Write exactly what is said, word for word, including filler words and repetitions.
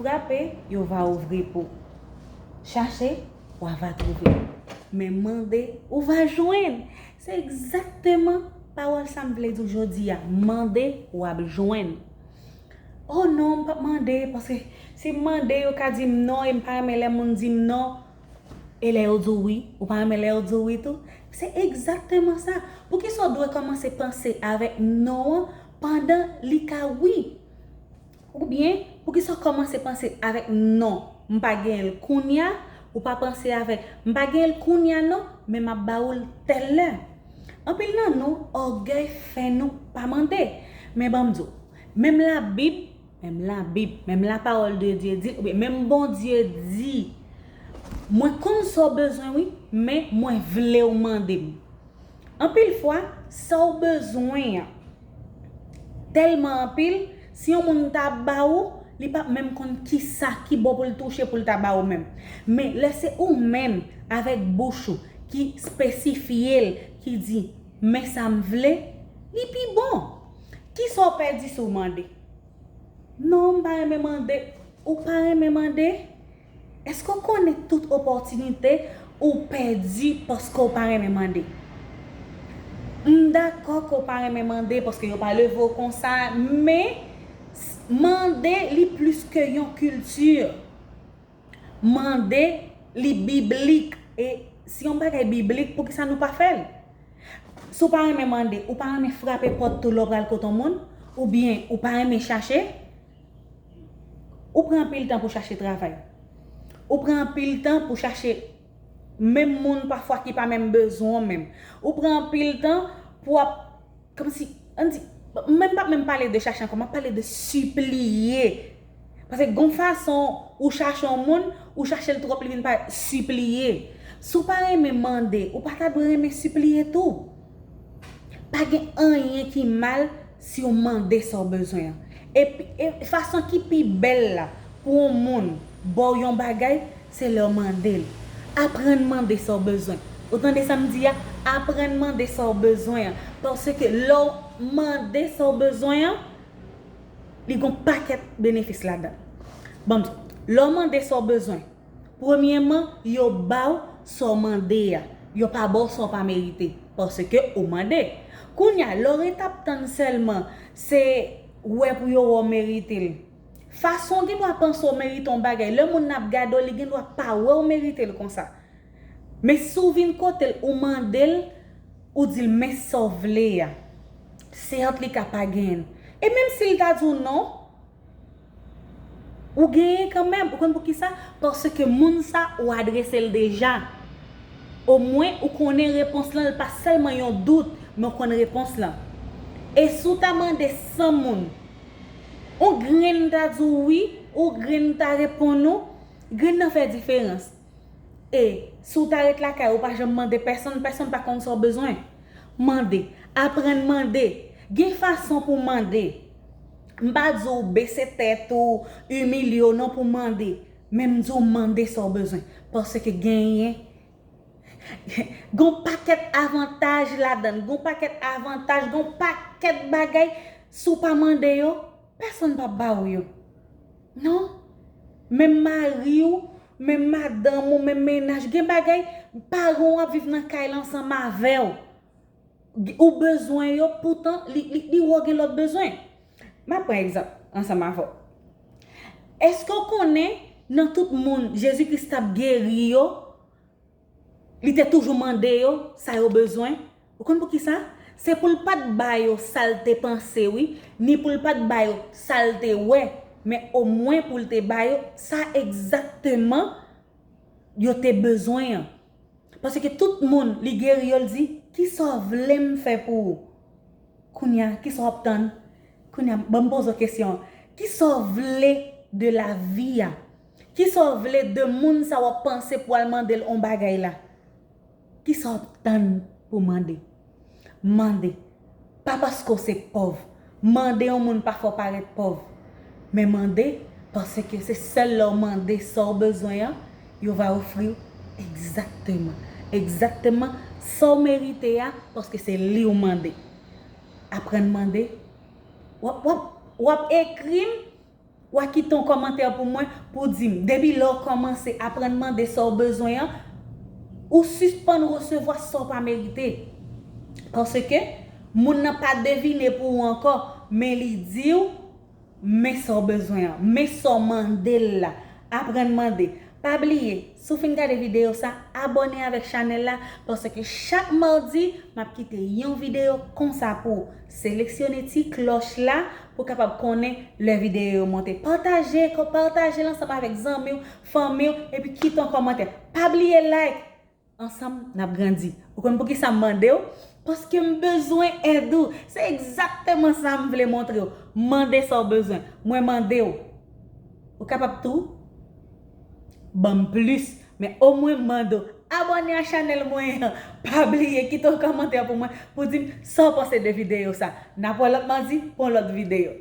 Frape, yo va ouvri pou ou. Chache, w a va twouve. Men mande, ou va jwenn. Se egzakteman pawòl sa m vle di w jodi a. Mande, w ap jwenn. Oh non, m p ap mande, paske si m mande, yo ka di m non, e m pa renmen lè moun di m non. E lè yo di w wi, ou pa renmen lè yo di w wi tou? Se egzakteman sa. Poukisa w dwe kòmanse panse avèk non an pandan li ka wi? Oubyen, poukisa w kòmanse panse avèk non, m pa genyen l kounye a, ou pa panse avèk m pa genyen l kounye a non, men m ap ba ou l tèl lè? Anpil nan nou, ògèy fè nou pa mande. Men ban m di w, menm Labib, menm Labib, menm la parole de Dieu di, oubyen menm Bondye di, mwen konn sa w bezwen wi, men mwen vle w mande m. Anpil fwa, sa w bezwen an tèlman anpil, si yon moun ta ba ou, li p ap menm konn kisa ki bò pou l touche pou l ta ba ou menm. Men lè se ou menm avèk bouch ou ki espesifye l, ki di, men sa m vle, li pi bon. Kisa w pèdi si w mande? Non, m pa renmen mande. Ou pa renmen mande? Èske w konnen tout opòtinite ou pèdi paske w pa renmen mande? M dakò ke w pa renmen mande paske yo pa leve w konsa, men s- mande li plis ke yon kilti. Mande li biblik. E si yon bagay biblik, poukisa nou pa fè l? Si w pa renmen mande, ou pa renmen frape pòt tou lè w pral kote yon moun, oubyen ou pa renmen chache? Ou pran anpil tan pou chache travay. Ou pran anpil tan pou chache menm moun pafwa ki pa menm bezwen w menm. Ou pran anpil tan pou ap, kòmsi, ann di, m menm p ap menm pale de chache ankò, m ap pale de sipliye. Paske gon fason ou chache yon moun, ou chache l twòp, li vin pa sipliye. Si w pa renmen mande, ou pa ta dwe renmen sipliye tou. Pa gen anyen ki mal si w mande sa w bezwen an. Epi, e fason ki pi bèl la pou yon moun ba w yon bagay, se lè w mande l. Aprann mande sa w bezwen. Ou tande sa m di a? Aprann mande sa w bezwen an. Paske lè w mande sa w bezwen an, li gon pakèt benefis ladan l. Ban m di w, lè w mande sa w bezwen, premyèman, yo ba w sa w mande a. Yo pa ba w sa w pa merite, paske ou mande. Kounye a, lè w ret ap tann sèlman, se wè pou yo wè w merite l. Fason w gen dwa panse w merite yon bagay, lè moun nan ap gade w, li gen dwa pa wè w merite l konsa. Men si w vin kote l, ou mande l, ou di l men sa w vle a. Sèt, li ka pa genyen l. E menm si l ta di w non, ou genyen kanmenm. Ou konn poukisa? Paske moun sa, ou adrese l deja. Omwen, ou konnen repons lan, l pa sèlman yon dout, men w konn repons lan. E si w ta mande san moun, yon grenn ta di w wi, yon grenn ta reponn ou, grenn nan fè diferans. E si w ta ret lakay ou, ou pa janm mande pèsonn, pèsonn pa konn sa w bezwen. Mande. Aprann mande. Gen fason pou w mande. M pa di w bese tèt ou, imilye w non pou w mande. Men m di w mande sa w bezwen. Paske genyen, gon pakèt avantaj ladan l, gon pakèt avantaj, gon pakèt bagay, si w pa mande yo, pèsonn p ap ba w yo. Non. Menm mari w, menm madanm ou, menm mennaj, gen bagay, paran w ap viv nan kay la ansanm avè w. Ou bezwen yo, poutan li, li, li wè w gen lòt bezwen. M ap pran egzanp ansanm avè w. Èske w konnen nan tout moun Jezi Kris t ap geri yo, li te toujou mande yo sa yo bezwen? Ou konn poukisa? Se pou l pa t ba yo sa l te panse wi, ni pou l pa t ba yo sa l te wè, men omwen pou l te ba yo sa egzakteman yo te bezwen an. Paske tout moun li geri yo, l di, kisa w vle m fè pou ou? Kounye a, kisa w ap tann? Kounye a, ban m poze w kesyon an. Kisa w vle de lavi a? Kisa w vle de moun sa w ap panse pou al mande l yon bagay la? Kisa w ap tann pou mande? Mande. Pa paske w se pòv. Mande yon moun pafwa w parèt pòv. Men mande, paske se sèl lè w mande sa w bezwen an, yo va ofri w egzakteman, egzakteman sa w merite a, paske se li w mande. Aprann mande. W ap, w ap, w ap ekri m, W a kite yon kòmantè pou mwen, pou di m, depi lè w kòmanse aprann mande sa w bezwen an, ou sispann resevwa sa w pa merite. Paske moun nan pa devine pou ou ankò, men li di w, men sa w bezwen an, men sa w mande l la. Aprann mande. Pa bliye, si w fin gade videyo sa, abòne avèk chanèl la, paske chak madi, m ap kite yon videyo konsa pou w. Seleksyone ti klòch la pou w kapab konnen lè videyo yo monte. Pataje, ko-, pataje l ansanm avèk zanmi w, fanmi w, epi kite yon kòmantè. Pa bliye like. Ansanm, n ap grandi. Ou konn poukisa m mande w? Paske m bezwen èd ou. Se egzakteman sa m vle montre w. Mande sa w bezwen. Mwen mande w. Ou kapab tou ban m plis, men omwen m mande w. Abòne a chanèl mwen an. Pa bliye kite yon kòmantè pou mwen, pou di m sa w panse de videyo sa. N ap wè lòt madi pou yon lòt videyo.